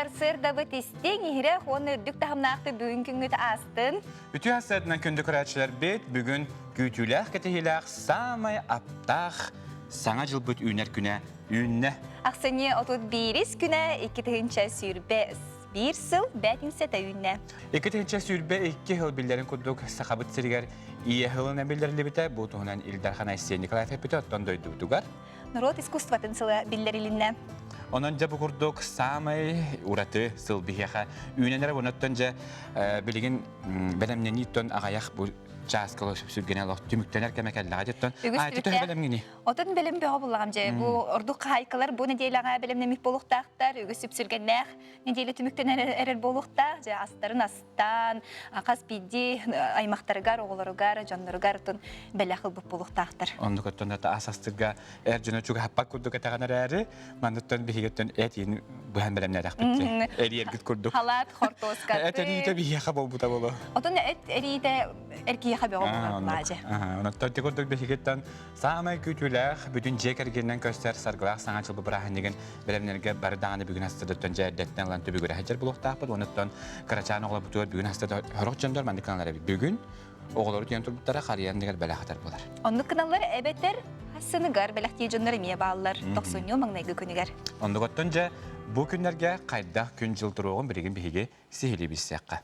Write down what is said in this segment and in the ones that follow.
Сарсыардабыт истиҥ, иһирэх уонна үрдүк таһымнаахтык бүгүн күҥҥүт аастын. Үтүө сарсыарданан күндү көрөөччүлэрбит, бүгүн күүтүүлээх кэтэһиилээх саамай аптаах Саҥа дьылбыт үүнэр күнэ үүннэ. Ахсынньы 31 күнэ 2021 сыл бээтинсэтэ үүннэ. 2022 сыл биллэрин курдук Сахабыт сиригэр Ийэ сылынан биллэриллибитэ. Бу туһунан Ил Дархан Айсен Николаев эппитэ, оттон дойдубутугар Норуот искусствотын сыла биллэрилиннэ. Онон дьэ бу курдук саамай ураты сыл биһиэхэ үүнэн эрэ оттон дьэ билигин бэлэмнэнииттэн аҕайах бу чааскала сүргэнэ олох түмүктэнэр кэмэ кэллэҕэ дьэттэн Үгүс төһө бэлэмҥиний? Отон бэлэм бөҕө буллаҕым дьэ бу ордук хаһаайкалар бу нэдиэлэҕэ бэлэмнэммит буолуохтаахтар үгүс сүпсүргэннээх нэдиэлэ түмүктэнэр эрэр буолуохтаах дьэ астарын астаан хас биирдии аймахтарыгар оҕолоругар дьонноругар отон бэлэх ылбыт буолуохтаахтар. Оннук оттон ас астырга эр дьоно чугаһаппат курдук этэҕин эрээри, манныттан биһигиттэн эт иин быһан бэлэмнээтэхпит эрийэргит курдук. Халаат, хортуоскаты. Эт эриитэ биһиэхэ буолбута боло. Отон эт эриитэ эркиэхэ бөҕө буолар Онон ти курдук биһигиттэн саамай күүтүүлээх бүтүн дьиэ кэргэнинэн көстөр саргылаах саҥа дьыл бырааһынньыгын бэлэмнэргэ бары даҕаны бүгүн астыдыттан дьэ эрдэттэн ылан түбүгүрэ сылдьар буолуохтаахпыт. Онуттан кырачаан оҕолорбутугар бүгүн астыда сорох дьоннор маннык гыналар эбит. Бүгүн оҕолору тиийэн турбуттара харыйан дигэр бэлэх атар буолар. Оннук гыналлар эбэтэр сыныгар бэлэхтии дьоннор эмиэ бааллар тохсунньу маҥнайгы күнүгэр. Оннугуттан дьэ бу күннэргэ хайдах күн-дьыл туруоҕун билигин биһиги сиһилии билсиэххэ.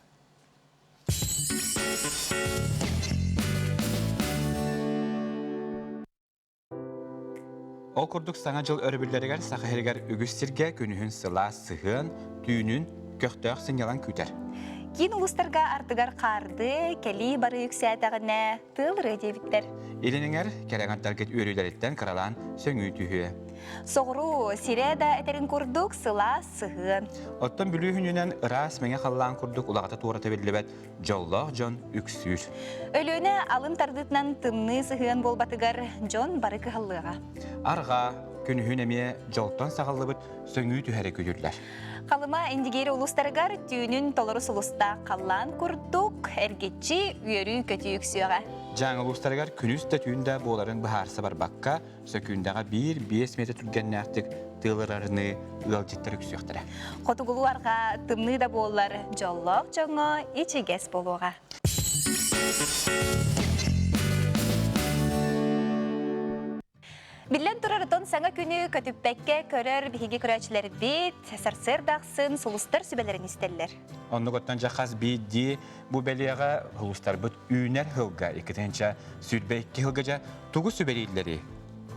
Ол курдук Саҥа дьыл өрөбүллэригэр Саха сиригэр үгүс сиргэ күнүһүн сылаас сыһыан, түүнүн көхтөөх сынньалаҥ күүтэр. Киин улуустарга ардыгар хаарды, кэлии бары үксээтэҕинэ, тыал ырыа диэбиттэр. Илин эҥэр кэрэҥэрдэргит үөрүүлэриттэн кыралаан сөҥүү түһүө. Соҕуруу сирэ да этэрин курдук сылаас сыһыан. Оттон Бүлүү күнүнэн ыраас мэҥэ халлаан курдук улаҕата туората биллибэт дьоллоох дьон үксүүр. Өлүөнэ алын тардыытынан тымныы сыһыан буолбатыгар дьон бары кыһаллыаҕа. Арҕаа күнүһүн эмиэ дьолтон саҕаллыбыт сөҥүү түһэрэ күүтүллэр. Халыма Индигиир улуустарыгар түүнүн толору сулустаах халлаан курдук эргиччи үөрүү-көтүү үксүөҕэ. Дьааҥы улуустарыгар күнүс да түүн да буоларын быһаарса барбакка, сөкүүндэҕэ 1-5 метр түргэннээхтик тыалырарыныы ыалдьыттар үксүөхтэрэ. Хотугулуу арҕаа тымныы да буоллар, дьоллоох дьоҥҥо ичигэс буолуоҕа. Биллэн турар, отон саҥа күнү көтүппэккэ көрөр биһиги көрөөччүлэрбит сарсыарда ахсын сулустар сүбэлэрин истэллэр. Оннугуттан дьэ хас биирдии бу бэлиэҕэ сулустарбыт үүнэр сылга 2022 сылга дьэ тугу сүбэлииллэрий?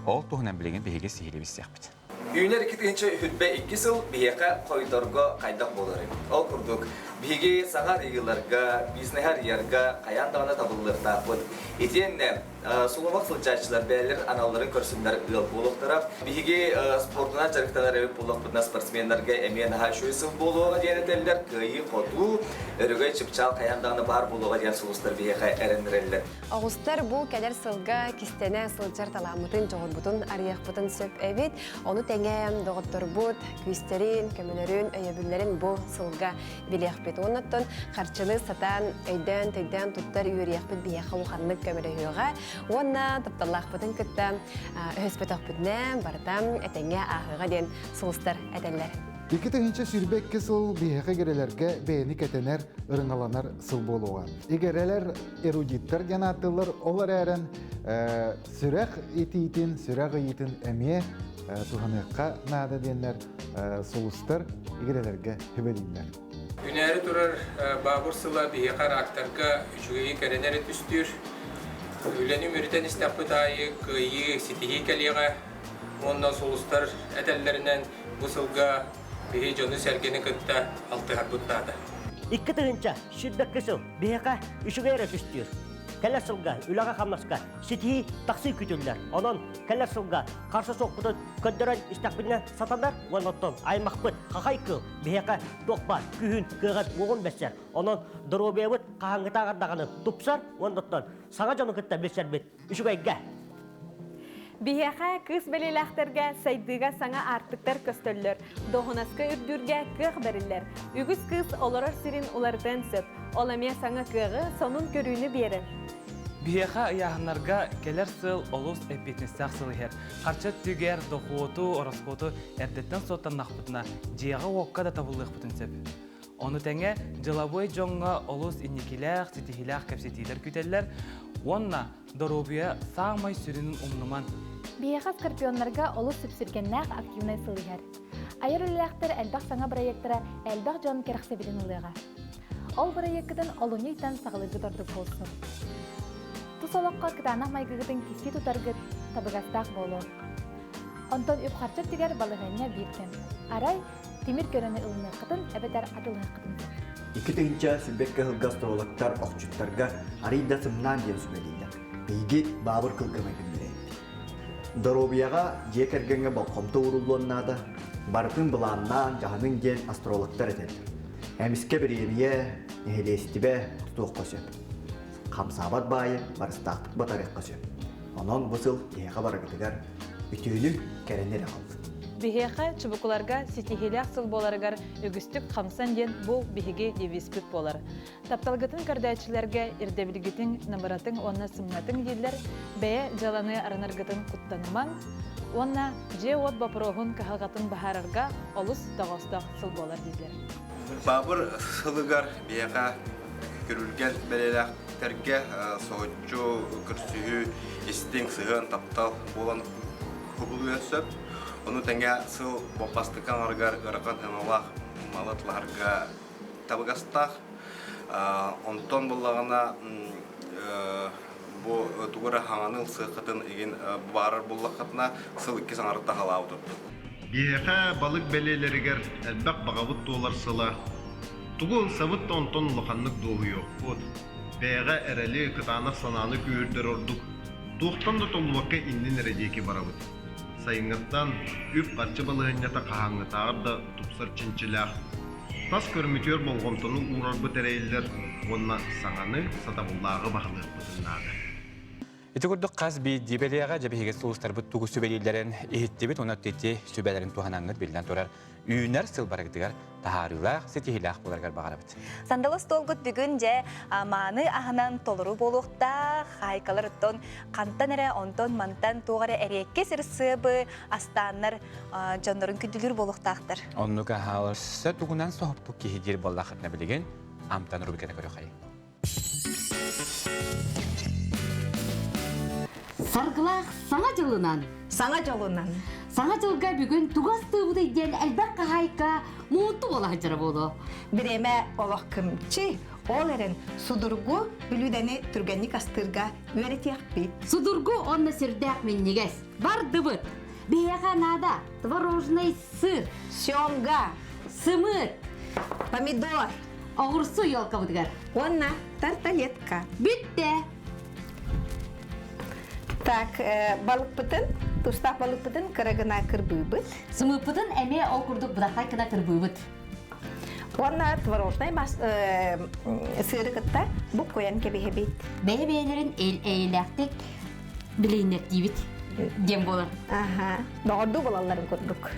Ол туһунан билигин биһиги сиһилии билсиэхпит. Үүнэр 2022 сыл биһиэхэ хойдорго хайдах буоларый? Ол курдук, биһиги саҥа арыйыыларга, бизнеһи арыйарга хайаан даҕаны табыллыахтаахпыт. Итиэннэ сулумах сылдьааччылар бэйэлэрин аналларын көрсүннэр ыал буолуохтара. Биһиги спордунан дьарыктанар эбит буоллахпытына спортсменнарга эмиэ наһаа үчүгэй сыл буолуоҕа диэн этэллэр. Кыайыы-хотуу, өрөгөй чыпчаал хайаан даҕаны баар буолуоҕа диэн сулустар биһиэхэ эрэннэрэллэр. Оҕустар бу кэлэр сылга кистэнэ сылдьар талааммытын, дьоҕурбутун арыйыахпытын сөп эбит. Ону тэҥэ доҕотторбут күүстэрин, көмөлөрүн, өйөбүллэрин бу сылга билиэхпит. Уоннаттан харчыны сатаан өйдөөн, төйдөөн туттар үөрүйэхпит биһиэхэ улаханнык көмөлөһүөҕэ. Уонна тапталлаахпытын кытта өһөспөтөхпүтүнэ барыта этэҥҥэ ааһыаҕа диэн сулустар этэллэр. 2022 сыл биһиэхэ игирэлэргэ бэйэни кэтэнэр, ырыҥаланар сыл буолуоҕа. Игирэлэр эрудиттар диэн ааттыыллар, ол эрээрэн сүрэх итиитин, сүрэх ыйыытын эмиэ туһаныахха наада диэннэр сулустар игирэлэргэ сүбэлииллэр. Үнээри турар баабыр сыла биһиэхэ рактарга үчүгэйи кэрэнэ эрэ түстүүр. Үлэни үмүрүтэн истэхпит аайы кыайыы, ситиһии кэлиэҕэ. Уонна сулустар этэллэринэн бу сылга биһи дьону-сэргэни кытта алтыһарбыт наада. 2022 сыл биһиэхэ үчүгэй эрэ түстүүр. Кэлэр сылга үлэҕэ-хамнаска ситиһии тахсыы күүтүллэр. Онон кэлэр сылга харса суохпутун көрдөрөн истэхпитинэ сатанар уонна оттон аймахпыт хахай кыыл биһиэхэ туох баар күүһүн, кыаҕын, уоҕун бэрсэр. Онон доруобуйабыт хаһааҥҥытааҕар даҕаны тупсар уонна оттон саҥа дьону кытта билсэрбит үчүгэйгэ. Биһиэхэ кыыс бэлиэлээхтэргэ сайдыыга саҥа аартыктар көстөллөр, дуоһунаска үрдүүргэ кыах бэриллэр. Үгүс кыыс олорор сирин уларытыан сөп. Ол эмиэ саҥа кыаҕы, сонун көрүүнү биэрэр. Биһиэхэ ыйааһыннарга кэлэр сыл олус эппиэтинэстээх сыл иһэр. Харчы өттүгэр дохуоту, ороскуоту эрдэттэн суоттаннахпытына, дьиэҕэ-уокка да табыллыахпытын сөп. Ону тэҥэ, дьылабыай дьоҥҥо олус инникилээх, ситиһиилээх кэпсэтиилэр күүтэллэр уонна доруобуйа саамай сүрүнүн умнуман. Биһиэхэ скорпионнарга олус сүпсүргэннээх активнай сыл иһэр. Айар үлэлээхтэр элбэх саҥа бырайыактара элбэх дьон кэрэхсэбилин ылыаҕа. Ол бырайыаккытын олунньу ыйтан саҕалыыргыт ордук буолсун. Тус олоххо кытаанах майгыгытын кистии тутаргыт табыгастаах буолуо. Онтон үп-харчы өттүгэр балаһыанньа биир кэм. Арай, тимир көлөнү ылыныаххытын эбэтэр атылыаххытын сөп. 2021 сылга астрологтар охчуттарга арыый да сымнаан диэн сүбэлииллэр. Биһиги баабыр кылгамай биллэрэйбит. Доруобуйаҕа, дьиэ кэргэҥҥэ болҕомто ууруллуон наада. Барытын былааннаан, дьаһаныҥ диэн астрологтар этэллэр. Эмискэ бириэмийэ, нэһилиэстибэ тутуохха сөп. Хамсаабат баайы барыстаахтык батарыахха сөп. Онон бу сыл киһиэхэ барыгытыгар үтүөнү, кэрэни эрэ хаалбыт. Биһиэхэ чубукуларга ситиһиилээх сыл буоларыгар үгүстүк хамсан диэн бу биһиги девизпит буолар. Тапталгытын көрдөөччүлэргэ ирдэбилгитин намыратыҥ уонна сымнатыҥ дииллэр, бэйэ дьыаланы арынаргытын куттанымаҥ уонна дьиэ-уот боппуруоһун кыһалҕатын быһаарарга олус тоҕоостоох сыл буолар дииллэр. Баабыр сылыгар биһиэхэ күрүлгэн бэлиэлээхтэргэ соһуччу көрсүһүү, истиҥ сыһыан, таптал буолан кубулуйан сөп. Ону тэҥэ сыл бастакы аҥарыгар ыарахан сыаналаах малы тылаһарга табыгастаах. Онтон буллаҕына бу тугу эрэ хаҥаны ылсыаххытын игин баарар буллаххытына сыл иккис аҥарыттан халаабыт ордук. Биһиэхэ балык бэлиэлэригэр элбэх баҕабыт туолар сыла. Тугу ылсабыт да онтон улаханнык дуоһуйуохпут. Бэйэҕэ эрэли, кытаанах санааны күүһүрдэр ордук. Туохтан да толлубакка иннин эрэ диэки барабыт. Сайыҥҥыттан үп-харчы балаһыанньата хаһааҥҥытааҕар да тупсар чинчилээх. Тас көрүҥмүтүгэр болҕомтону уурарбыт эрэйиллэр уонна саҥаны, сатабыллааҕы баһылыахпытын наада. Ити курдук хас биирдии бэлиэҕэ дьэ биһиги сулустарбыт тугу сүбэлииллэрин иһиттибит уонна ити сүбэлэрин туһанаҥҥыт биллэн турар үүнэр сыл барыгытыгар таһаарыылаах, ситиһиилээх буоларыгар баҕарабыт. Сандалы остуолгут бүгүн дьэ мааны аһынан толору буолуохтаах, хаайкалар оттон хантан эрэ онтон-мантан туох эрэ эриэккэ сир сыабы астааннар дьоннорун күндүлүүр буолуохтаахтар. Оннук аһааларса тугунан соһуппут киһи диир буоллахытына билигин амтан рубриката көрүөхэй. Саргылаах Саҥа дьылынан! Саҥа дьолунан! Саҥа дьылга бүгүн тугу астыыбытый диэн элбэх хаһаайка муунту буола сылдьара буолуо. Бириэмэ олох кымчы, ол эрэн судургу бүлүүдэни түргэнник астыырга үөрэтиэхпит. Судургу уонна сүрдээх минньигэс. Бардыбыт! Биһиэхэ наада творожный сыр, семга, сымыыт, помидор, оҕурсу елкабытыгар уонна тарталетка. Бүттэ! Так, балыкпытын, тустаах балыкпытын кыра гына кырбыыбыт. Сымыыппытын эмиэ ол курдук бытахтай гына кырбыыбыт. Уонна творожнай мас сыыры кытта буккуйан кэбиһэбит. Бэйэ-бэйэлэрин эйэлээхтик билииннэрдиибит диэн буолар. Аха, доҕордуу буолалларын курдук.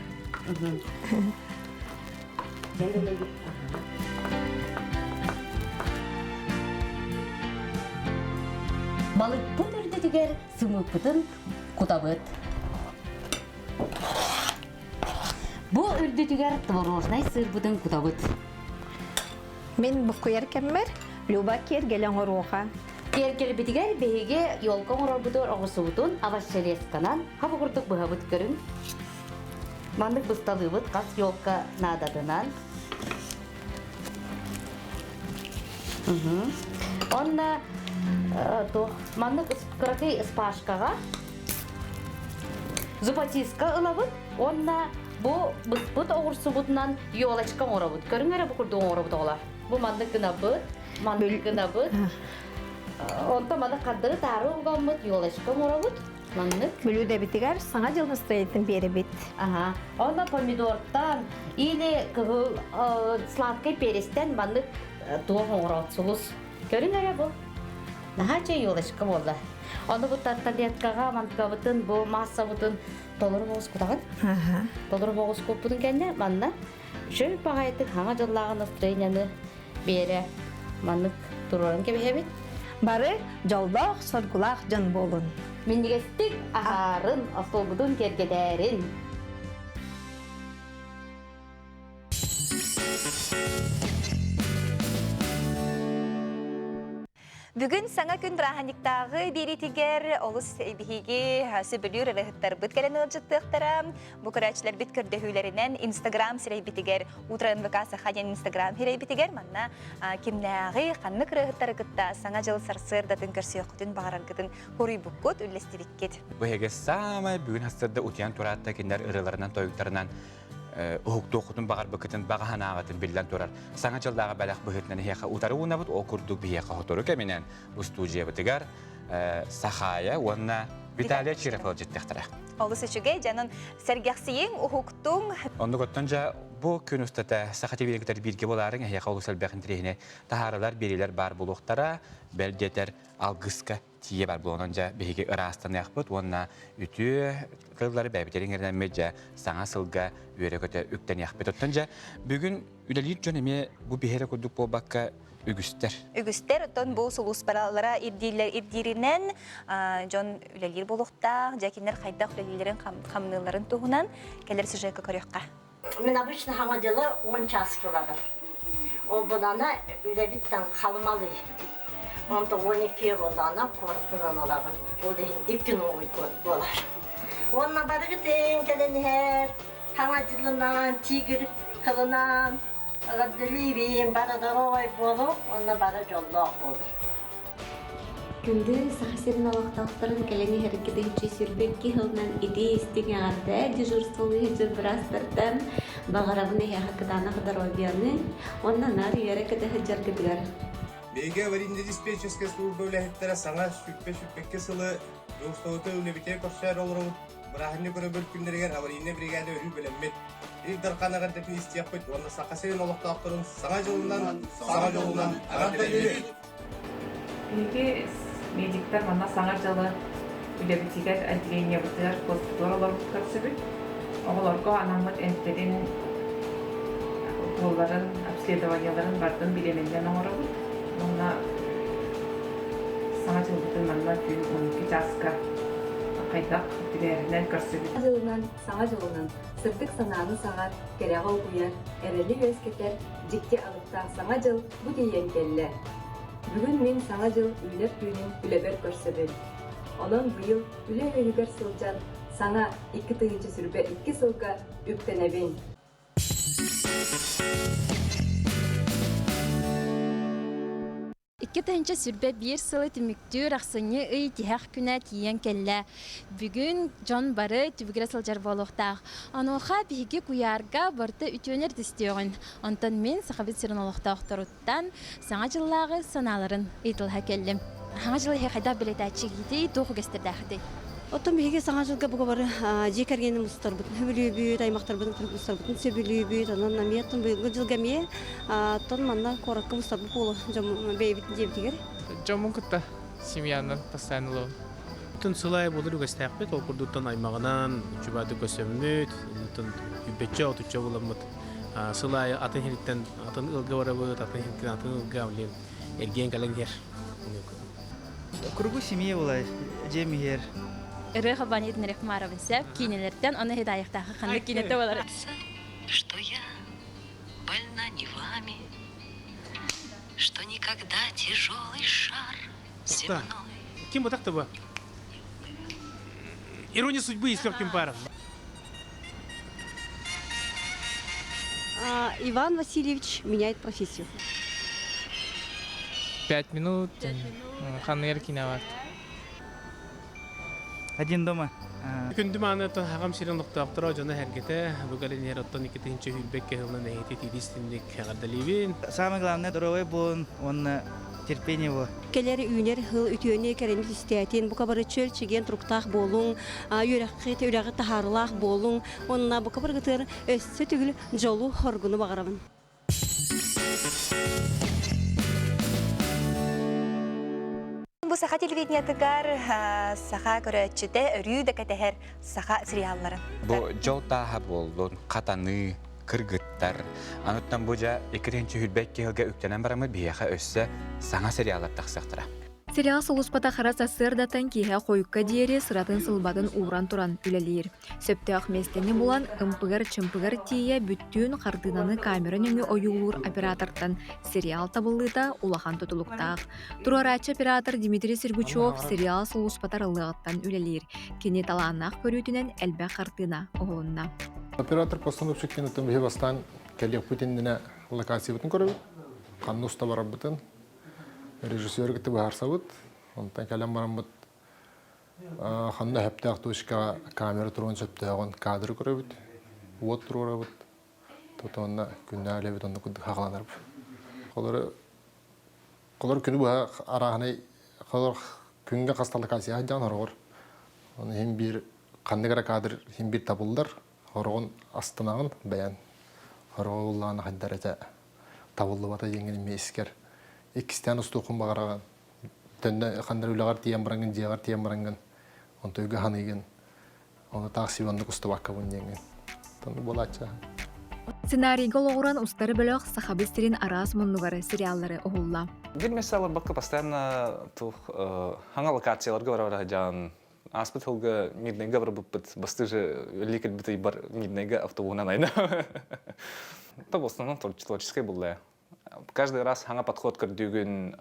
Балыкпыт үрдүтүгэр сымыыппытын кутабыт. Бу үрдүтүгэр творожнай сыырбытын кутабыт. Мин буккуйар кэммэр Люба киэргэлэ оҥоруоха. Киэргэлбитигэр биһиги елка оҥорорбутугар оҕурсубутун овощелесканан хабы курдук быһабыт көрүҥ. Маннык бысталыыбыт хас елка наадатынан. Онно туох маннык кыракый ыспаашкаҕа зубочистка ылабыт уонна бу быспыт оҕурсубутунан елочка оҥоробут. Көрүҥ эрэ бу курдук оҥоробут оҕолор. Бу маннык гынабыт, маннык гынабыт. Онтон маны хардары таары угаммыт елочка оҥоробут. Маннык. Бүлүүдэбитигэр Саҥа дьыл настроениетын биэрэбит. Ага. Онно помидортан или кыһыл сладкай перестэн маннык туох оҥороот сулус. Көрүҥ эрэ бу. Наһаа чэй елочка буолла. Ону бу тарталеткаҕа манкабытын бу массабытын толору боҕус кутаҕын. Толору боҕус куппутун кэннэ манна үчүгэй баҕайытык хаҥа дьыллааҕы настроениены биэрэ маннык туруоран кэбиһэбит. Бары дьоллоох, соргулаах дьон буолун. Минньигэстик аһаарын, остуолгутун киэргэтээрин. Бүгүн саҥа күн бырааһынньыктааҕы биэриитигэр олус биһиги сөбүлүүр ырыаһыттарбыт кэлэн ыалдьыттыахтара. Бу көрөөччүлэрбит көрдөһүүлэринэн Инстаграм сирэйбитигэр Утро НВК Саха диэн Инстаграм сирэйбитигэр манна кимнээҕи, ханнык ырыаһыттары кытта Саҥа дьыл сарсыардатын көрсүөххүтүн баҕараргытын хоруйбуккут, үллэстибиккит. Бу эһиги саамай бүгүн сарсыарда утуйан тураатта кинилэр ырыаларынан, тойуктарынан уһуктуоххутун баҕарбыккытын баҕа санааҕытын биллэн турар. Саҥа дьыллааҕы бэлэх быһыытынан эһиэхэ утары уунабыт, ол курдук биһиэхэ сотору кэминэн устуудьуйабытыгар Сахаайа уонна Виталия Чиров ыалдьыттыахтара. Олус үчүгэй, дьонун сэргэхсийиҥ, уһуктуҥ. Оннук оттон дьэ бу күн устата Саха ТВ-гитар бииргэ буолаарыҥ эһиэхэ олус элбэх интэриэһинэй таһааралар, биэриилэр баар буолуохтара, бэл диэтэр алгыска тиийэ бар буолан дьэ биһиги ыраастаныахпыт уонна үтүө тыллары бэйэбитигэр иҥэринэммит дьэ саҥа сылга үөрэ-көтө үктэниэхпит. Оттон дьэ бүгүн үлэлиир дьон эмиэ бу биһи эрэ курдук буолбакка үгүстэр. Үгүстэр, оттон бу сулууспалара ирдииллэр ирдииринэн дьон үлэлиир буолуохтаах, дьэ кинилэр хайдах үлэлииллэрин хамныылларын туһунан кэлэр сюжекка көрүөххэ. Мин обычно саҥа дьылы 10 час кылабын. Ол булана үлэбиттэн халымалый. Онто 12 буоллаҕына куораттан ылабын. Ол иһин икки Новый год буолар. Уонна барыгыт эҥ кэлэн иһэр, саҥа дьылынан, тигр кылынан, эҕэрдэлиибин, бары доруобай буолуҥ уонна бары дьоллоох буолуҥ. Күндү Саха сирин олохтоохторун кэлэн иһэргит иһиччи 22 сылынан итии-истиҥ эҕэрдэ дежурстволыы сылдьар быраастартан баҕарабын эһиэхэ кытаанах доруобуйаны уонна наар үөрэ-көтө сылдьаргытыгар. Биһиги аварийно-диспетчерскэй служба үлэһиттэрэ саҥа сүүрбэ-сүүрбэккэ сылы дежурствота үлэбитигэр көрсөөр олоробут. Бырааһынньык өрөбүл күннэригэр аварийнай бригада өрүү бэлэммит. Ил Дархан эҕэрдэтин истиэхпит уонна Саха сирин олохтоохторун Саҥа дьылынан, саҥа дьолунан эҕэрдэлиибит! Биһиги медиктэр манна Саҥа дьылы үлэбитигэр, отделениебытыгар, куоспутугар олорбут көрсөбүт. Оҕолорго анаммыт эмтэрин, укуолларын, обследованиеларын барытын бириэмэннэн оҥоробут. Уонна Саҥа дьылбытын манна түүн 12 чааска хайдах тилээринэн көрсөбүт. Дьылынан, Саҥа дьылынан сырдык санааны саҕар, кэрэҕэ угуйар, эрэли үөскэтэр дьикти алыптаах Саҥа дьыл бу тиийэн кэллэ. Бүгүн мин Саҥа дьыл үүнэр түүнүн үлэбэр көрсөбүн. Онон быйыл үлэ үөһүгэр сылдьан саҥа 2022 сылга үктэнэбин. 2021 сылы түмүктүүр ахсынньы ый тиһэх күнэ тиийэн кэллэ. Бүгүн дьон бары түбүгүрэ сылдьар буолуохтаах. Онуоха биһиги куйаарга барыта үтүөнэр түстүөҕүн. Онтон мин Сахабыт сирин олохтоохторуттан Саҥа дьыллааҕы санааларын ыйыталаһа кэллим. Саҥа дьылы эһиэхэ хайдах билэтээччигитий, туох үгэстэрдээххитий? Оттон биһиги Саҥа дьылга бука бары дьиэ кэргэнин мустарбытын сөбүлүүбүт, аймахтарбытын мустарбытын сөбүлүүбүт. Онон эмиэ оттон быйылгы дьылга эмиэ оттон манна куоракка мустарбыт буолуо дьом бэйэбит дьиэбитигэр. Дьоммун кытта семьянан постоянно ылабын. Оттон сыл аайы буолар үгэстээхпит. Ол курдуктан аймаҕынан чубааты көсөммүт, оттон үбэччэ отучча буламмыт сыл аайы атын сириттэн атын ыалга барабыт, атын сириттэн атын ыалга блин эргиэн кэлэн иһэр. Кругу семьи була дьиэм иһэр. Ырыа Хабанит Нарихмаровын сөп киинэлэртэн оны хидайыктаахы ханнык киинэтэ болар? Что я больна не вами, что никогда тяжелый шар земной. Ким бу так-то бу? Ирония судьбы и с легким паром. Иван Васильевич меняет профессию. Пять минут. Ханныгар киинэ бар. Один дома. Күндү мааны хагам сирин олохтоохторо дьоно сэргэтэ бу кэлин иһэр оттон иккитинчи сүүрбэккэ сылынан эһити тиидистинник эҕэрдэлиибин. Самое главное здоровый буолун уонна терпение его. Кэлэр үүнэр сыл үтүөнү кэрэни түстээтин, бука бары чөл чэгиэн туруктаах буолуҥ, үөрэххит үрэҕи таһаарылаах буолуҥ уонна бука барыгытыгар өссө төгүл дьолу, хоргуну баҕарабын. Бу саха телевидениетыгар саха көрөөччүтэ өрүү да кэтэһэр саха сериалларын. Бу дьол тааһа буоллун, хатаныы, кыргыттар. Ануттан бу дьа 2-нчи хүрбэт киһилгэ үктэнэн бараммыт биһиэхэ өссө саҥа сериаллар тахсыахтара. Сериал сулууспата хара сарсыардаттан киэһэ хойукка диэри сыратын-сылбатын ууран туран үлэлиир. Сөптөөх миэстэни булан, ымпыгар-чымпыгар тиийэ бүттүүн хартыынаны камера нөҥүө ойуулуур оператортан сериал табыллыыта улахан тутулуктаах. Туруорааччы оператор Дмитрий Сергучев сериал сулууспата арыллыаҕыттан үлэлиир. Кини талааннаах көрүүтүнэн элбэх хартыына оһолунна. Оператор постановщик кинотын биһи бастаан кэлиэхпит иннинэ локациябытын көрөбүт, ханна уста барарбытын, режиссеры кытта быһаарсабыт. Онтон кэлэн бараммыт ханна сөптөөх точкаҕа камера туруон сөптөөҕүн кадры көрөбүт, уот туруорабыт, тотонна күннээх үлэбит оннук курдук хаҕаланарбыт. Холору холор күнү быһа арааһынай холор күҥҥэ хаста локация сылдьан хороҕор. Оны иһин биир ханнык эрэ кадр иһин биир табыллар, хороҕун астынаҕын бэйэн хороҕо уллаана хайдар этэ табыллыбата диэҥҥин эмиэ искэр иккистээн устуоххун баҕараҕын төннө ханна үлэҕэр тиийэн бараҥҥын дьиэҕэр тиийэн бараҥҥын онтуйга ханыйгын ону таах сибаннык устубаккабын диэҥҥин тонну буолааччы. Сценарийга олоҕуран устар бөлөх Сахабыт сирин араас муннугар сериаллары уһулла. Биир место аларбакка постоянно тух хаҥа локацияларга бара-бара дьаан Ааспыт сылга Мирнэйгэ барбыппыт, бастыы же өлүү кэлбит ыйбар Мирнэйгэ автобуһунан айна. Это в основном творческий булла. Каждый раз хаҥа подход көрдүүгүн,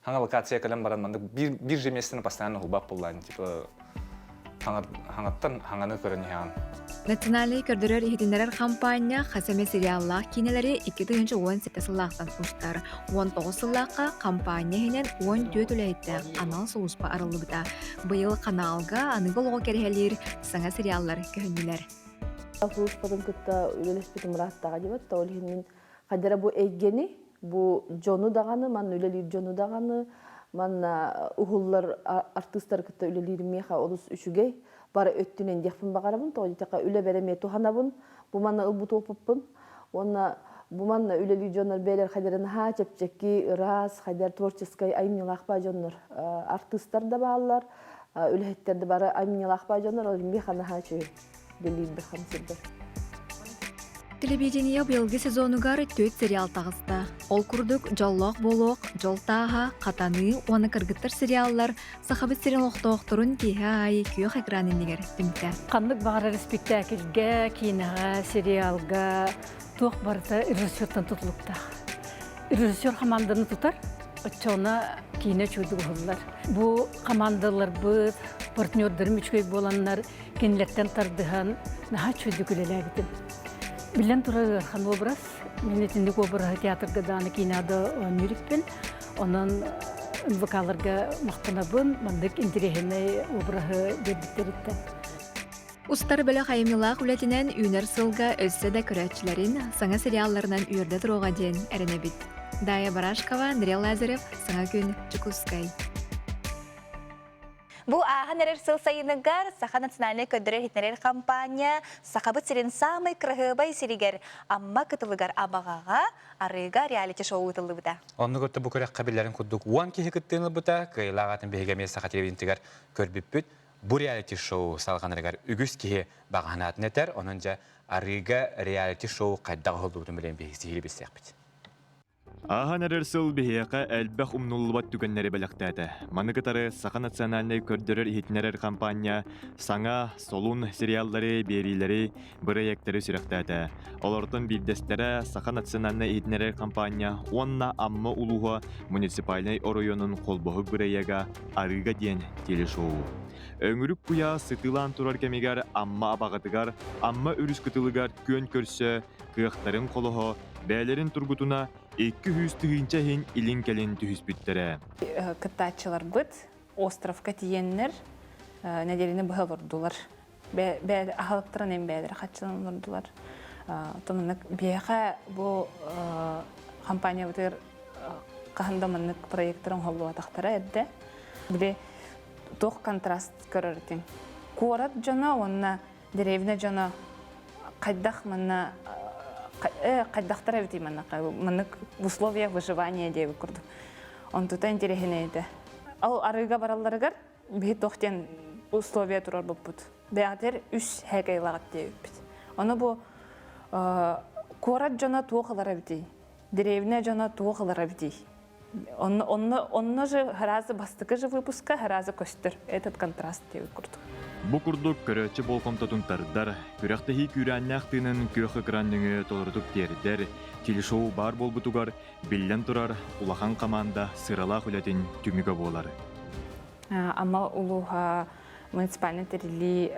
хаҥа локация кэлэн баран маннык биир же местени постоянно уһулбат буллаан, типа хаҥаттан хаҥаны көрөн иһэҕин. Национальнай көрдөрөр-иһитиннэрэр хампаанньа хас эмэ сериаллаах киинэлэри 2017 сыллаахтан устар. 19 сыллаахха хампаанньа иһинэн 14 үлэһиттээх анал сулууспа арыллыбыта. Быйыл ханаалга аныгы олоҕу кэрэһэлиир саҥа сериаллар көһүннүлэр. Сулууспатын кытта үлэлэспитим ырааттаҕа диэбит. Ол иһин мин хайдара бу эйгэни, бу дьону даҕаны, манна үлэлиир дьону даҕаны, манна уһуллар артыыстары кытта үлэлиир миэхэ олус үчүгэй. Бары өттүнэн диэхпин баҕарабын. Тоҕо диэтэххэ үлэбэр эмиэ туһанабын. Бу манна ылбыт опыппын. Уонна бу манна үлэлиир дьоннор бэйэлэр хайдары наһаа чэпчэки, ыраас, хайдар творческай айымньылаах баа дьоннор. Артыыстар да бааллар, үлэһиттэр да бары айымньылаах баа дьоннор, ол миэхэ наһаа үчүгэй үлэлиирбэр хамсыырбар. Телевидение быйылгы сезонугар түөрт сериал таҕыста. Ол курдук «Дьоллоох буолуох», «Дьол тааһа», «Хатаныы» уонна «Кыргыттар» сериаллар Сахабыт сирин олохтоохторун киэһэ аайы күөх экран иннигэр түмтэ. Ханнык баҕарар испиктээкилгэ, киинэҕэ, сериалга туох барыта режиссертан тутулуктаах. Режиссер хамаанданы тутар, оччоҕуна киинэ үчүгэйдик уһуллар. Бу хамаандаларбыт, партнердарым үчүгэй буоланнар, кинилэртэн тардыһан наһаа үчүгэйдик үлэлээбитим. Биллэн турар ыарахан образ. Мин итинник обраһы театрга даҕаны киинэҕэ да оонньуур иппин. Онон НВК-ларга махтанабын, маннык интэриэһинэй обраһы биэрбиттэриттэн. Устар бөлөх айымньылаах үлэтинэн үүнэр сылга өссө да көрөөччүлэрин саҥа сериалларынан үөрдэ туруоҕа диэн эрэнэбит. Дая Барашкова, Андрей Лазарев, Саҥа күн, Дьокуускай. Бу ааһан эрэр сыл сайыныгар Саха национальнай көрдөрөр-иһитиннэрэр компания Сахабыт сирин саамай кыраһыабай сиригэр Амма кытылыгар Абаҕаҕа арыыга реалити-шоу ыытыллыбыта. Оннук өттө бу күрэххэ биллэрин курдук 10 киһи кыттыыны ылбыта, кыайыылаах атын биһиги эмиэ Саха телевидениетигэр көрбүппүт. Бу реалити-шоу салҕанарыгар үгүс киһи баҕаһынаатын этэр, онон дьэ арыыга реалити-шоу хайдах оһоллубутун билэн биһиги сиһилии билсиэхпит. Ааһан эрэр сыл биһиэхэ элбэх умнуллубат түгэннэри бэлэхтээтэ. Маны кытары Саха национальнай көрдөрөр-иһитиннэрэр хампаанньа саҥа, солун сериаллары, биэриилэри, бырайыактары сүрэхтээтэ. Олортон биирдэстэрэ Саха национальнай иһитиннэрэр хампаанньа уонна Амма улууһа муниципальнай оройуонун холбоһук бырайыага «Арыыга» диэн телешоу. Өҥүрүк куйаас сытыылаан турар кэмигэр Амма абаҕатыгар, Амма өрүс кытылыгар күөн көрсө, кыахтарын холоһо, бэйэлэрин тургутуна 200 тыһыынча иһин илин-кэлин түһүспүттэрэ. Кыттааччыларбыт островка тиийэннэр нэдиэлэни быһа олордулар. Аһылыктарын эм бэйэлэрэ хаччынан олордулар. Оттон маннык биһиэхэ бу компаниябытыгар хаһан да маннык проекттар оҥоһуллубатахтара эрдэ. Били туох контраст көрөр этиҥ. Куорат дьоно уонна деревня дьоно хайдах манна хайдахтар эбитий манна маннык в условиях выживания диэбит курдук. Онтута интэриэһинэй этэ. Ол арыыга баралларыгар биһи туох диэн условия турарбыппыт. Бэҕэтэр үс һээкэйлаҕыт диэбиппит. Ону бу куорат дьоно туох ылар эбитий? Деревня дьоно туох ылар эбитий? Онно, онно же сразу бастакы же выпуска сразу көстөр этот контраст диэбит курдук. Бу курдук көрөөччү болҕомтотун тардар, күрэхтэһии күүрээннээх тыынын күөх экран нөҥүө толорутук тиэрдэр, телешоу баар буолбутугар, биллэн турар, улахан хамаанда сыралаах үлэтин түмүгэ буолар. Амма улууһа муниципальнай тэриллии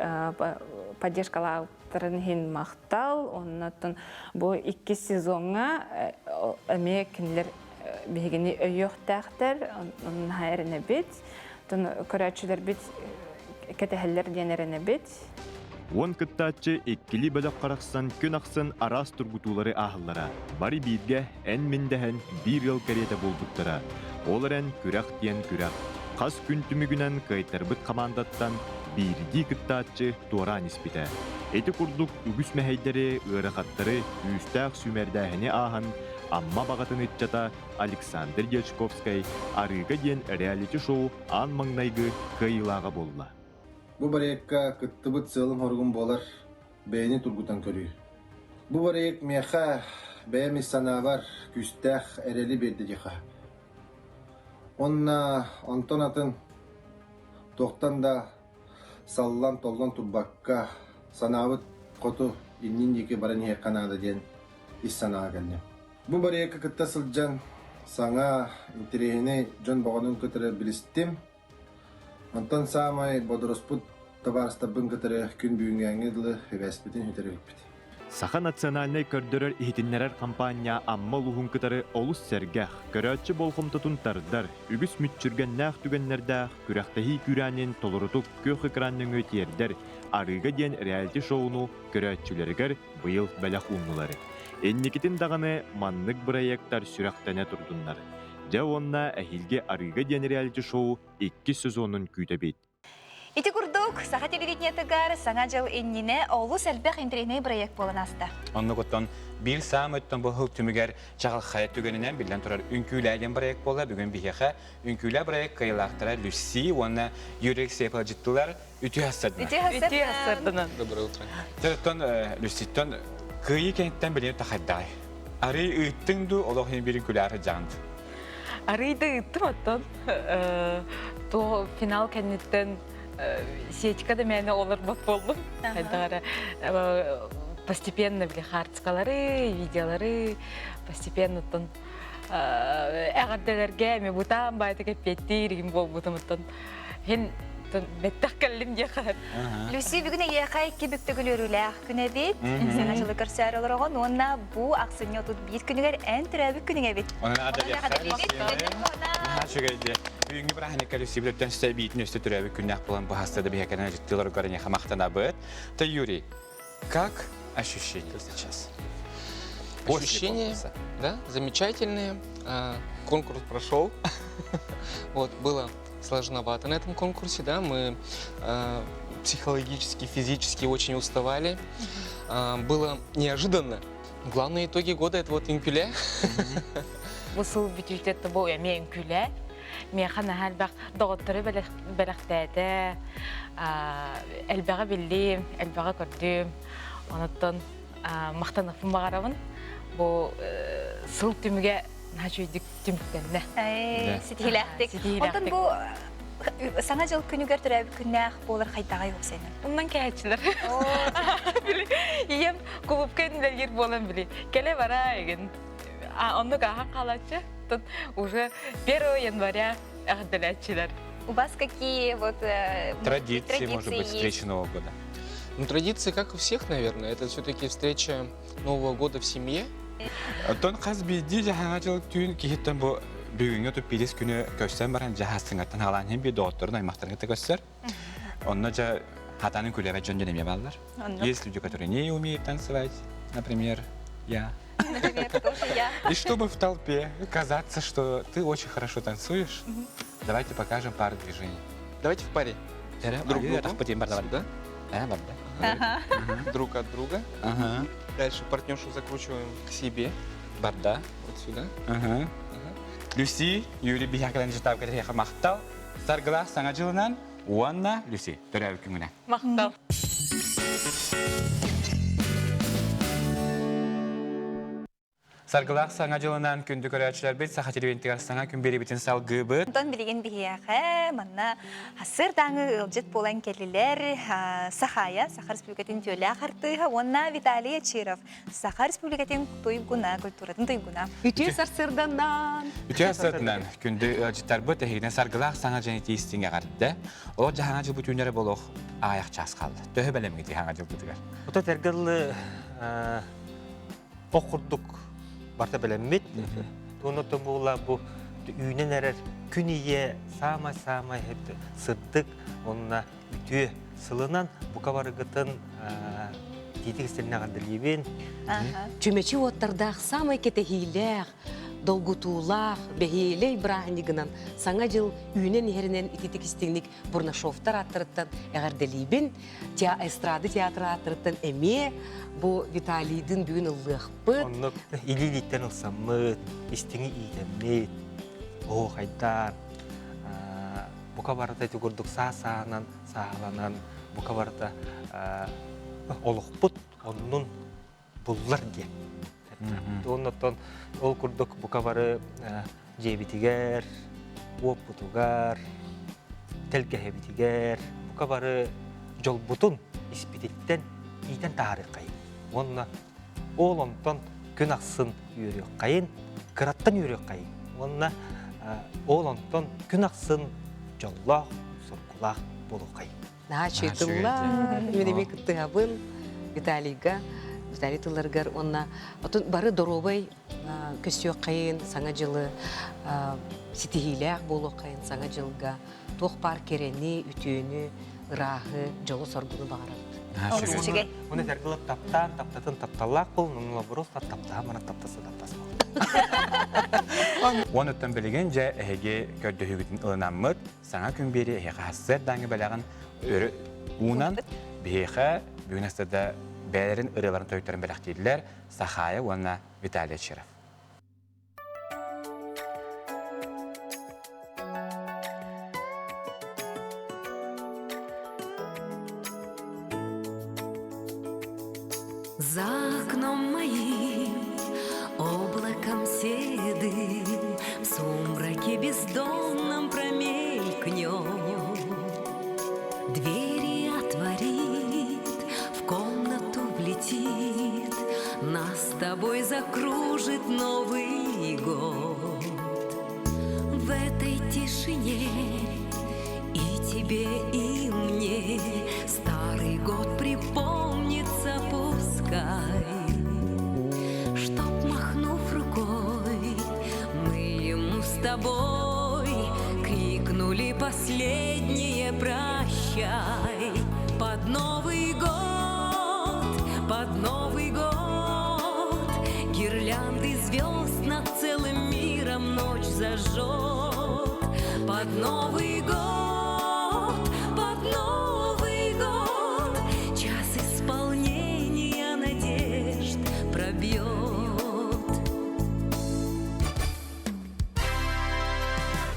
поддержкалаабыттарын иһин махтал. Оннуттан бу иккис сезоҥҥа эмиэ кинилэр биһигини өйүөхтээхтэр, наһаа эрэнэбит. Көрөөччүлэрбит кэтэһэллэр диэн эрэнэбит. Уон кыттааччы иккилии бөлөх харахсан күн ахсын араас тургутуулары ааһаллара. Бары бииргэ эн-мин дэһэн биир ыал кэриэтэ буолбуттара. Ол эрэн күрэх диэн күрэх. Хас күн түмүгүнэн кыайтарбыт хамаандаттан биирдии кыттааччы туораан испитэ. Ити курдук үгүс мэһэйдэри, ыарахаттары, күүстээх сүүмэрдээһини ааһан Амма баҕатын ыччата Александр Дьячковскай «Арыыга» диэн реалити-шоу аан маҥнайгы кыайыылааҕа буолла. Бу бырайыакка кыттыбыт сыалым-соругум буолар бэйэни тургутан көрүү. Бу бырайыак миэхэ бэйэм ис санаабар күүстээх эрэли биэрдэ диэххэ. Уонна онтон атын туохтан да саллан-толлон турбакка санаабыт хоту иннин диэки баран иһиэххэ наада диэн ис санааҕа кэллим. Бу бырайыакка кытта сылдьан саҥа интэриэһинэй дьон бөҕөнүн кытары билистим. Онтон саамай бодоруспут табаарыстарбын кытары күн бүгүҥҥээҥҥи дылы сибээспитин сүтэрбиппит. Саха национальнай көрдөрөр-иһитиннэрэр хампаанньа Амма улууһун кытары олус сэргэх, көрөөччү болҕомтотун тардар, үгүс мүччүргэннээх түгэннэрдээх күрэхтэһии күүрээнин толорутук күөх экран нөҥүө тиэрдэр Арыыга диэн реалити-шоуну көрөөччүлэригэр быйыл бэлэх ууннулар. Инникитин даҕаны маннык бырайыактар сүрэхтэнэ турдуннар. Дьэ уонна эһиилги Арыыга диэн реалити-шоу иккис сезонун күүтэбит. Ити курдук, саха телевидениетыгар Саҥа дьыл иннинэ олус элбэх интэриэһинэй бырайыак буолан ааста. Оннугуттан биир саамай өттөн бу сыл түмүгэр чаҕылхай түгэнинэн биллэн турар Үҥкүүлээ диэн бырайыак буолла. Бүгүн биһиэхэ Үҥкүүлээ бырайыак кыайыылаахтара Люси уонна Юрий Алексеев ыалдьыттылар. Үтүө ассардынан. Үтүө ассардынан. Доброе утро. Оттон Люситтан кыайыы кэнниттэн билигин тахайдаай. Арый ыыттыҥ дуу, олох иһин биирин күлээр сылдьаҕын дуу? Арый да ыыттым оттон. То финал кэнниттэн сетка да мээнэ олорбот буоллум. Хайдах эрэ постепенно били хаартыскалары, видеолары постепенно оттон эҕэрдэлэргэ эми бутаан баайтык эппиэттиир игин буолбутум оттон Һин бэттэх кэллим диэхэ. Люси бүгүн эйиэхэ икки бүк төгүл үөрүүлээх күн эбит. Саҥа дьылы көрсөөр олороҕун уонна бу ахсынньы 31 күнүгэр эн төрөөбүт күнүҥ эбит. Онон үчүгэйди. Бүгүҥҥү бырааһынньыкка Люси бүттэн сүтэ биитин өстө төрөөбүт күннээх буолан бу хаста да биһэкэнэн дьыттыыларгар эйиэхэ махтанабыт. Ты, Юрий, как ощущения сейчас? Ощущения, да, замечательные. Конкурс прошел. Вот, было сложновато на этом конкурсе, да, мы э, психологически, физически очень уставали. Э, было неожиданно. Главные итоги года это вот үҥкүүлээ. Бу сыл бүтүүтэ бу эмиэ үҥкүүлээ. Миэхэ наһаа элбэх доҕоттору бэлэхтээтэ. Элбэҕи биллим, элбэҕи көрдүм. Онуттан махтаныахпын баҕарабын. Бу сыл түмүгэ наһаа үчүгэйдик түмүктэннэ. Ситиһилээхтик. Онтон бу Саҥа дьыл күнүгэр төрөөбүт күннээх буолар хайдаҕай уопсайынан? Оннан кээччилэр. Били ийэм кулуупка үлэлиир буолан били кэлэ бара эгин. Оннук ааһан хаалааччы. Тут уже 1 января эҕэрдэлээччилэр. У вас какие вот традиции, может быть, встречи Нового года? Ну, традиции, как у всех, наверное, это все-таки встреча Нового года в семье. Оттон хас биирдии дьаһаҥа дьыл түүн киһиттэн бу бүгүҥҥү туппилис күнү көрсөн баран дьаһассыҥаттан хаалаан иһин биир доҕотторун аймахтарын кытта көрсөр. Онно дьэ хатанын күлэбэт дьон дьон эмиэ бааллар. Есть люди, которые не умеют танцевать, например, я. Например, тоже я. И чтобы в толпе казаться, что ты очень хорошо танцуешь, давайте покажем пару движений. Давайте в паре. Друг другу. Сюда. Друг от друга. Ага. Дальше партнершу закручиваем к себе. Барда. Вот сюда. Ага. Люси, Юрий биһиэхэ жытаап кэтэһиэхэ махтал. Саргылаах саҥа дьылынан уонна Люси төрөөбүт күҥүнэн. Махтал. Саргылаах саҥа дьылынан күндү көрөөччүлэрбит Саха телевидениетигэр саҥа күн биэриибитин салгыыбыт. Онтон билигин биһиэхэ манна сырдааҥы ыалдьыт буолан кэллилэр Сахая, Саха Республикатын үтүөлээх артыыһа уонна Виталий Ачиров, Саха Республикатын туйгуна, культуратын туйгуна. Үтүө сарсыарданнан! Үтүө сарсыарданнан күндү ыалдьыттарбыт эһигини саргылаах саҥа дьэни тиистиҥ эҕэрдэ. Олох дьаһаҥа дьылбыт үүнэрэ болох аайах чаас хаалла. Төһө бэлэмҥитий хаҥа дьылбытыгар? Ото тергыллы ох курдук барта бэлэммит. Туону була бу үүнэн эрэр күн ийэ саамай-саамай сырдык онна үтүө сылынан бука барыгытын тиитик истиннэҕэрдэлиибин. Чүмэчи уоттардаах саамай кэтэһиилээх, долгутуулаах, бэһиэлэй бырааһынньыгынан Саҥа дьыл үүнэн иһэринэн ититик истиҥник Бурнашовтар ааттарыттан эҕэрдэлиибин. Эстрада театр ааттарыттан эмиэ бу Виталийдын бүгүн ыллыахпыт. Оннук илии-илииттэн ылсаммыт, истиҥи иитэммит, оһуохайдаан, бука барыта ити курдук саа-саанан, сааһыланан, бука барыта олохпут оннун буллар диэн. Оннуттан ол курдук бука бары дьиэбитигэр, уоппутугар, тэлгэһэбитигэр бука бары дьолбутун испититтэн иитэн таһаарыаххайын. Уонна ол онтон күн ахсын үөрүөххэйин, кыраттан үөрүөххэйин. Уонна ол онтон күн ахсын дьоллоох, соргулаах буолуоххайын. Наһаа үчүгэй тыллар. Мин эмиэ кыттыһабын Виталийга, Виталий тылларыгар уонна отун бары доруобай көстүөххэйин, саҥа дьылы ситиһиилээх буолуоххайын саҥа дьылга туох баар кэрэни, үтүөнү, ырааһы, дьолу-соргуну баҕарабыт. Үчүгэй. Уну сэргилеп таптаан, таптатын тапталлаах бол, нуну просто таптаан мана таптаса таптас бол. Уон оттон билигин дьэ эһиги көрдөһүүгүтүн ылынаммыт, Саҥа күн биэри эһиэхэ сарсыардааҥҥы бэлэҕин өрө уунан биһиэхэ бүгүн астада бэйэлэрин ырыаларын тойуктарын бэлэхтииллэр Сахая уонна Виталий Черов. За окном моим облаком седым В сумраке бездонном промелькнет. Двери отворит, в комнату влетит, Нас с тобой закружит Новый год. В этой тишине и тебе, и мне Старый год припомнится пускай, Чтоб, махнув рукой, мы ему с тобой Крикнули последнее прощай. Под Новый год, под Новый год Гирлянды звезд над целым миром ночь зажжет. Под Новый год, под Новый год Час исполнения надежд пробьет.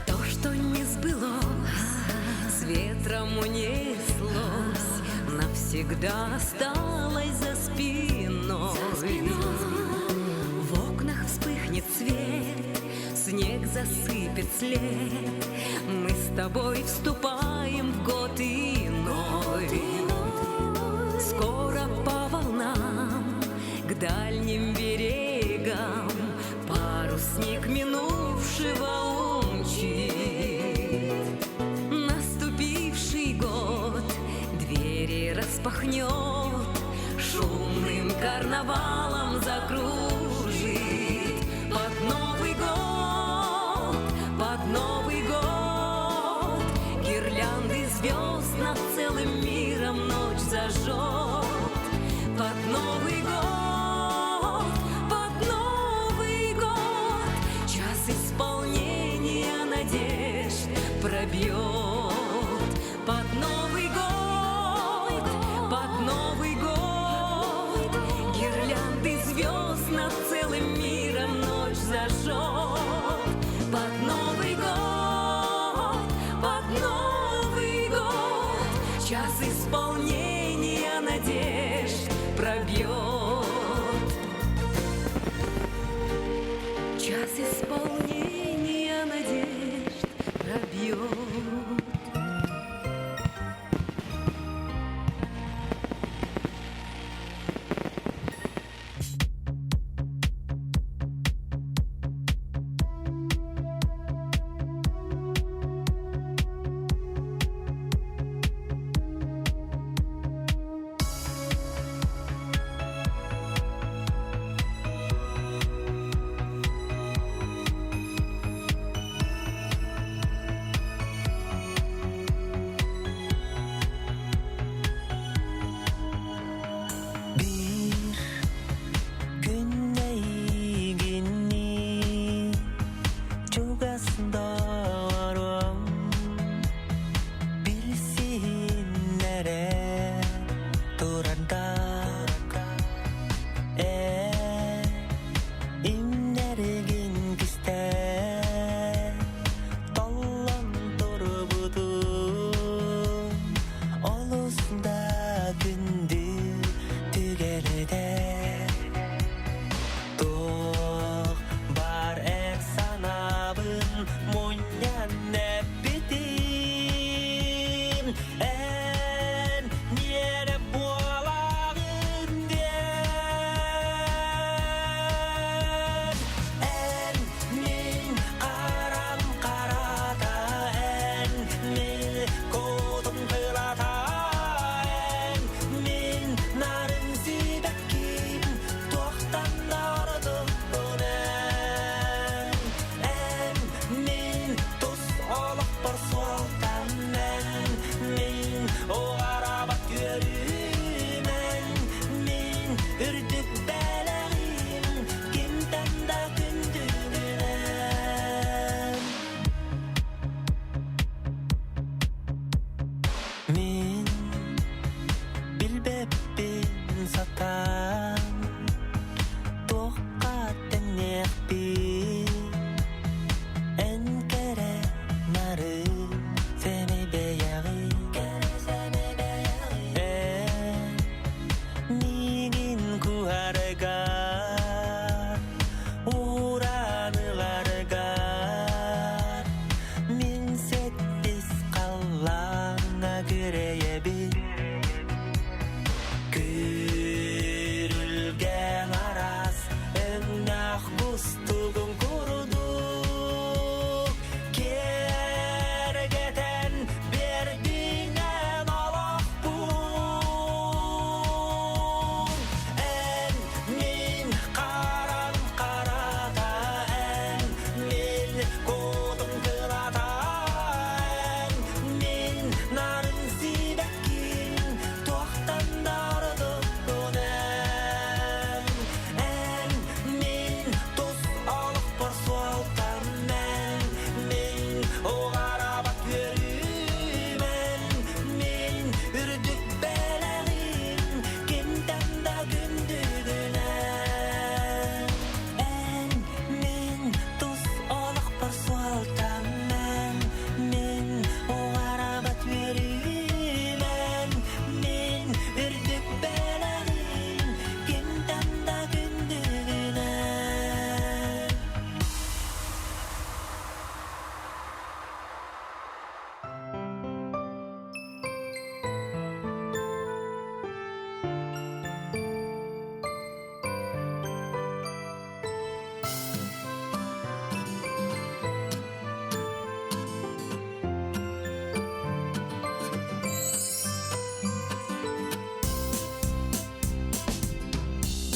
То, что не сбылось, с ветром унеслось, Навсегда осталось за спиной. В окнах вспыхнет свет, снег засыпет след. Мы с тобой вступаем в год иной. Скоро по волнам к дальним берегам Парусник минувшего умчит. Наступивший год двери распахнет, Шумным карнавалом закружит. Под Новый год, под Новый год Гирлянды звезд над целым миром ночь зажжет. Под Новый год, под Новый год Час исполнения надежд пробьет. Под Новый год, под Новый год Гирлянды звезд над целым миром ночь зажжет. Под Новый год, под Новый год Час исполнения надежд пробьет. Чугас доҕорум билсиһиннэрэ турардаах Ээ имнэригин кистээн толлон турбутум олус да күндү түгэн этэ Туох баар эр санаабын мунньан эппитим Эн миэрэ буолаҕын диэн Эн мин харам харата эн мин кутум кылата эн мин нарын сибэкким туохтан да ордукпун эн эн мин тус олохпор суолтан эн мин уҕараабат үөрүүм эн мин үрдүк бэлэҕим кимтэн да күндүгүн эн Мин билбэппин сатаан туохха тэҥнээхпин эн кэрэ нарын сэмэй бэйэҕин эн миигин куһарга ууран ыларга Мин сэттис халлааҥҥа күрэйэбин Күрүлгэн араас өҥнөөх кустугун курдук Киэргэтэн биэрдиҥ эн олохпун Эн мин харам харата эн мин кутум кылата эн мин нарын сибэккин туохтан да ордуккун эн эн мин тус олохпор суолтам эн мин уҕараабат үөрүүм эн мин үрдүк бэлэҕим кимтэн да күндүгүн эн Эн мин тус олохпор суолтам эн мин уҕараабат үөрүүм эн мин үрдүк бэлэҕим кимтэн да күндүгүн эн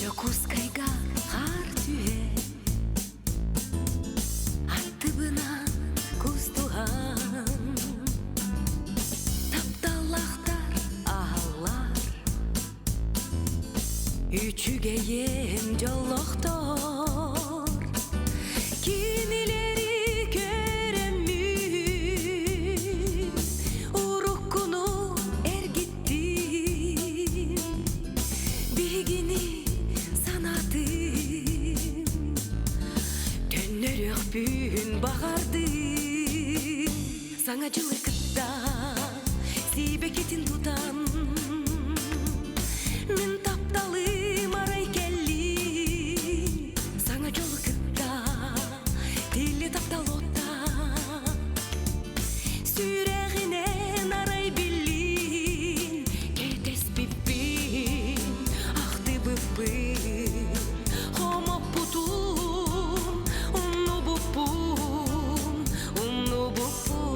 Дьокуускайга хаар түһэ Аттыбынан кустуһан Тапталлаахтар аһаллар Үчүгэйин дьоллохтор Кинилэри көрөммүн Уруккуну эргиттим Биһигини санаатым Төннөрүөхпүн баҕардым Саҥа дьылы кытта сиибэкитин тутан Мин тапталым арай кэллин Саҥа дьолу кытта тилли таптал отта Сүрэҕинэн арай биллин Кэтэспиппин, ахтыбыппын Хомоппутун, умнубуппун, умнубуппун.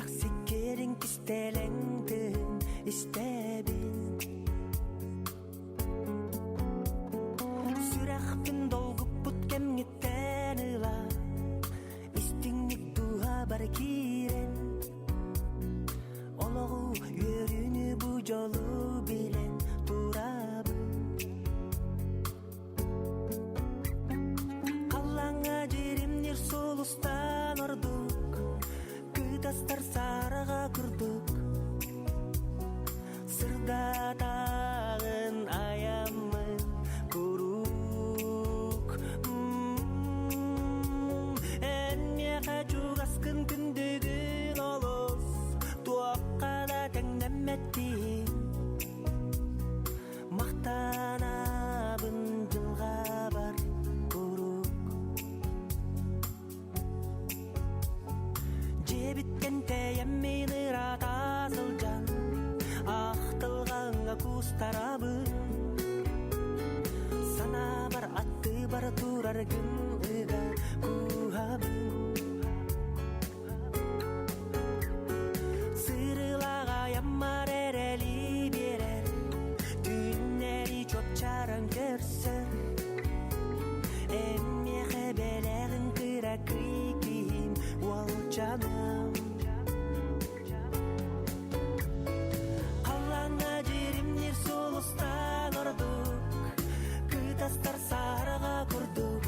Кэрэхсиккерин кистэлэҥ тыын истэбин Сүрэхпин долгуппут кэмҥиттэн ыла Истиҥник дууһабар киирэн Олоҕу үөрүүнү бу дьолу билэн турабын Халлааҥҥа дьиримнир сулустан ордук Кытастар сараҕа курдук Сырдатаҕын айаммын куруук Эн миэхэ чугаскын күндүгүн олус Туохха да тэҥнэммэт киһи Махтанабын дьылҕабар куруук Дьиэбиттэн тэйэммин ыраата сылдьан Ахтылҕаҥҥа куустарабын Санаабар аттыбар тураргын ыга кууһабын Сырылаҕайаммар эрэли биэрэр, Түүннэри чуопчаран көрсөр. Эн миэхэ бэлэҕин кыракый киһим уолчаным. Халлааҥҥа дьиримниир сулустан ордук, Кытастар сараҕа курдук.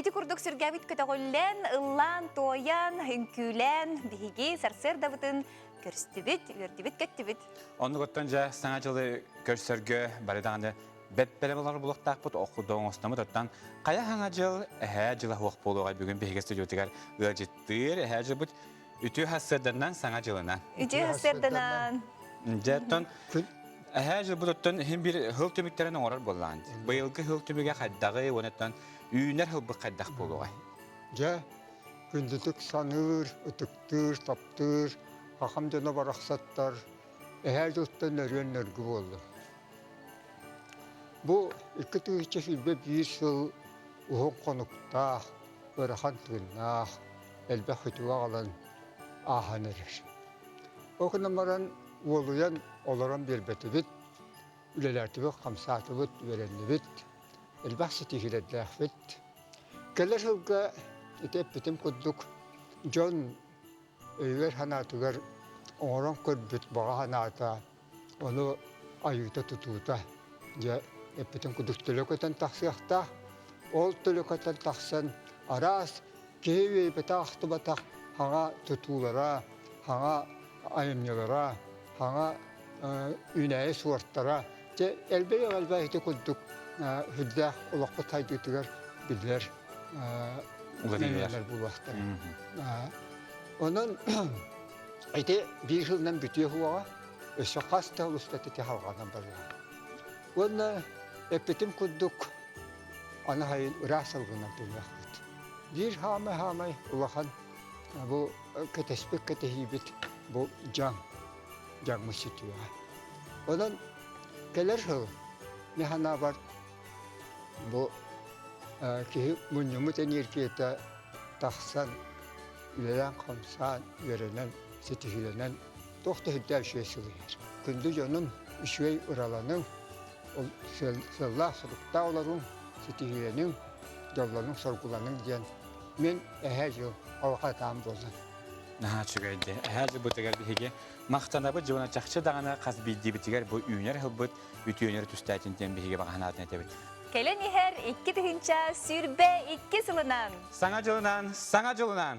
Ити курдук сүргэбит көтөҕүллэн, ыллаан-туойан, үҥкүүлээн биһиги сарсыардабытын көрүстүбүт, үөрдүбүт-көттүбүт. Оннугуттан дьэ саҥа дьылы көрсөргө бары даҕаны бэппэрэ болар булуохтаахпыт окудо оҥостоммут оттон хайа саҥа дьыл эһээ дьыла суох буолуоҕай бүгүн биһиги студиотыгар ыалдьыттыыр эһээ дьылбыт үтүө сарсыарданан саҥа дьылынан. Үтүө сарсыарданан. Дьэ оттон эһээ дьылбыт оттон иһин биир сыл түмүктэрин оҥорор буоллаҕын. Быйылгы сыл түмүгэ хайдаҕый уонна үүнэр сылбыт хайдах буолуоҕай? Дьэ, күндүтүк саныыр, ытыктыыр, таптыыр хахам дьоно барахсаттар эһээ дьылтан өрүөн нөргү буоллун. Бу 2021 сыл уһун хонуктаах, ыарахан тыыннаах, элбэх сүтүгү аҕалан ааһан эрэр. Ол гынан баран уолуйан олорон биэрбэтибит, үлэлээтибит, хамсаатыбыт, үөрэннибит, элбэх ситиһиилэрдээхпит. Кэлэр сылга ити эппитим курдук дьон өйүгэр-санаатыгар оҥорон көрбүт баҕа санаата, ону айыыта-тутуута дьэ эппитим курдук төлө көтөн тахсыахтаах. Ол төлө көтөн тахсан араас киһи үөйбэтэх-ахтыбатах хаҥа тутуулара, хаҥа айымньылара, хаҥа үүнээйи суортара дьэ элбэх-элбэх ити курдук сүрдээх олохпут сайдыытыгар биллэр нөҥүөлэр буолуохтара. Онон ити биир сылынан бүтүө суоҕа, өссө хас да устата ити халҕанан барыаҕа. Уонна эппитим курдук аны сайын ыраас салгынан тыыныахпыт. Биир хаамай-хаамай улахан бу кэтэспит кэтэһиибит бу дьаҥ, дьаҥмыт сүтүөҕэ. Онон кэлэр сыл мин санаабар бу киһи мунньуммут энергията тахсан, үлэлээн-хамсаан, үөрэнэн, ситиһиилэнэн туох да сүрдээх үчүгэй сыл иһэр. Күндү дьонум үчүгэй ыраланыҥ, ол сыаллаах-соруктаах олоруҥ, ситиһиилэниҥ, дьоллонуҥ-соргуланыҥ диэн мин эһээ дьыл алҕатаан буоллун. Наһаа үчүгэй дии. Эһээ дьылбытыгар биһиги махтанабыт дьоно чахчы даҕаны хас биирдиибитигэр бу үүнэр сылбыт үтүөнү түстээтин диэн биһиги баҕа санаатын этэбит. Кэлэн иһэр 2022 сылынан! Саҥа дьылынан, саҥа дьылынан!